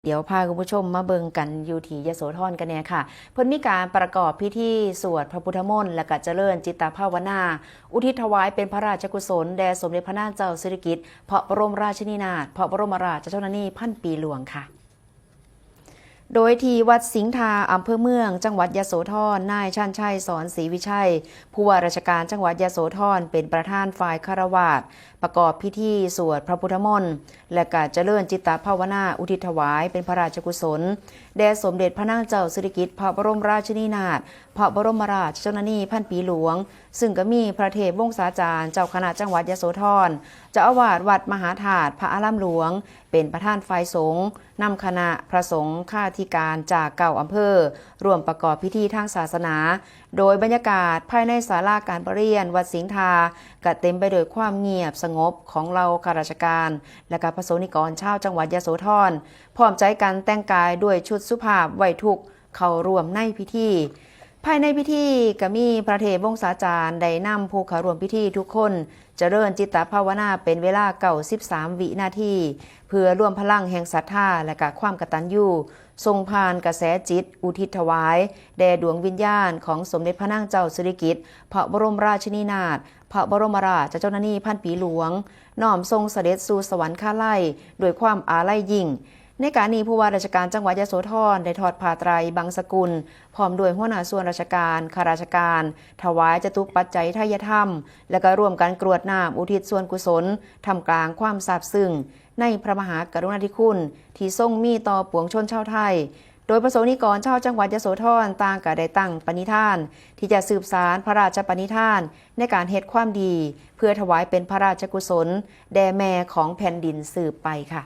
ດຽວພາຄຸນຜູ້ຊົມມາເບິ່ງກັນຢູ່ທີ່ຍະໂສທອນກັນແດ່ຄ່ະ. ເພິ່ນມີການປະກອບພິທີສວດພະພຸດທະມົນ ແລະກະຈະເລີນຈິດຕະພາວະນາ ອຸທິດຖວາຍເປັນພະລາຊະກຸສົນແດ່ສົມເດັດພະນາງເຈົ້າສິລິກິດ ພະບໍລົມລາຊິນີນາດ ພະບໍລົມລາຊະຊົນນະນີພັນປີຫຼວງຄ່ະ. ໂດຍທີ່ວັດສິງທາ ອຳເພີເມືອງ ຈັງຫວັດຍະໂສທອນ, ນາຍ ຊັນໄຊ ສອນສີວິໄຊ ຜູ້ວ່າລາຊະການຈັງຫວັດຍະໂສທອນ ເປັນປະທານຝ່າຍຄາລະວາດ ປະກອບພິທີສວດພະພຸດທະມົນ ແລະກະຈະເລີນຈິດຕະພາວະນາ ອຸທິດຖວາຍເປັນພະລາຊະກຸສົນ ແດ່ສົມເດັດພະນາງເຈົ້າສິລິກິດ ພະບໍລົມລາຊິນີນາດ ພະບໍລົມລາຊະຊົນນະນີພັນປີຫຼວງ, ຊຶ່ງກະມີພະເທບວົງສາຈານ ເຈົ້າຄະນະຈັງຫວັດຍະໂສທອນ, ເຈົ້າອາວາດວັດມະຫາທາດພະອາລາມຫຼວງ ເປັນປະທານຝ່າຍສົງ, ນຳຄະນະພະສົງຄາທິການຈາກເກົ້າອຳເພີ ຮ່ວມປະກອບພິທີທາງສາສະໜາ. ໂດຍບັນຍາກາດພາຍໃນສາລາການປະຮຽນວັດສິງທາ ກະເຕັມໄປດ້ວຍຄວາມງຽບສະຫງົບຂອງເຫຼົ່າຂ້າລາຊະການ ແລະກະປະສົງນິກອນຊາວຈັງຫວັດຍະໂສທອນ ພ້ອມໃຈກັນແຕ່ງກາຍດ້ວຍຊຸດສຸພາບໄວ້ທຸກ ເຂົ້າຮ່ວມໃນພິທີ. ພາຍໃນພິທີກະມີພະເທບວົງສາຈານໄດ້ນຳຜູ້ເຂົ້າຮ່ວມພິທີທຸກຄົນ ຈະເລີນຈິດຕະພາວະນາເປັນເວລາເກົ້າສິບສາມວິນາທີ ເພື່ອລວມພະລັງແຫ່ງສັດທາ ແລະກະຄວາມກະຕັນຍູ ສົ່ງຜ່ານກະແສຈິດອຸທິດຖວາຍແດ່ດວງວິນຍານຂອງສົມເດັດພະນາງເຈົ້າສິລິກິດ ພະບໍລົມລາຊິນີນາດ ພະບໍລົມລາຊະຊົນນະນີພັນປີຫຼວງ ນ້ອມສົ່ງສະເດັດສູ່ສະຫວັນຄາໄລດ້ວຍຄວາມອາໄລຍິ່ງ. ໃນການນີ້ ຜູ້ວ່າລາຊະການຈັງຫວັດຍະໂສທອນ ໄດ້ທອດຜ້າໄຕຣບັງສະກຸນ ພ້ອມດ້ວຍຫົວໜ້າສ່ວນລາຊະການ, ຂ້າລາຊະການ ຖວາຍຈະຕຸປັດໄຈໄທຍະທຳ ແລະກະຮ່ວມກັນກຣວດນ້ຳອຸທິດສ່ວນກຸສົນ ທ່າມກາງຄວາມຊາບຊຶ້ງໃນພະມະຫາກະລຸນາທິຄຸນທີ່ຊົງມີຕໍ່ປວງຊົນຊາວໄທ. ໂດຍປະສົງນິກອນຊາວຈັງຫວັດຍະໂສທອນ ຕ່າງກະໄດ້ຕັ້ງປະນິທານ ທີ່ຈະສືບສານພະລາຊະປະນິທານໃນການເຮັດຄວາມດີ ເພື່ອຖວາຍເປັນພະລາຊະກຸສົນແດ່ແມ່ຂອງແຜ່ນດິນສືບໄປຄ່ະ.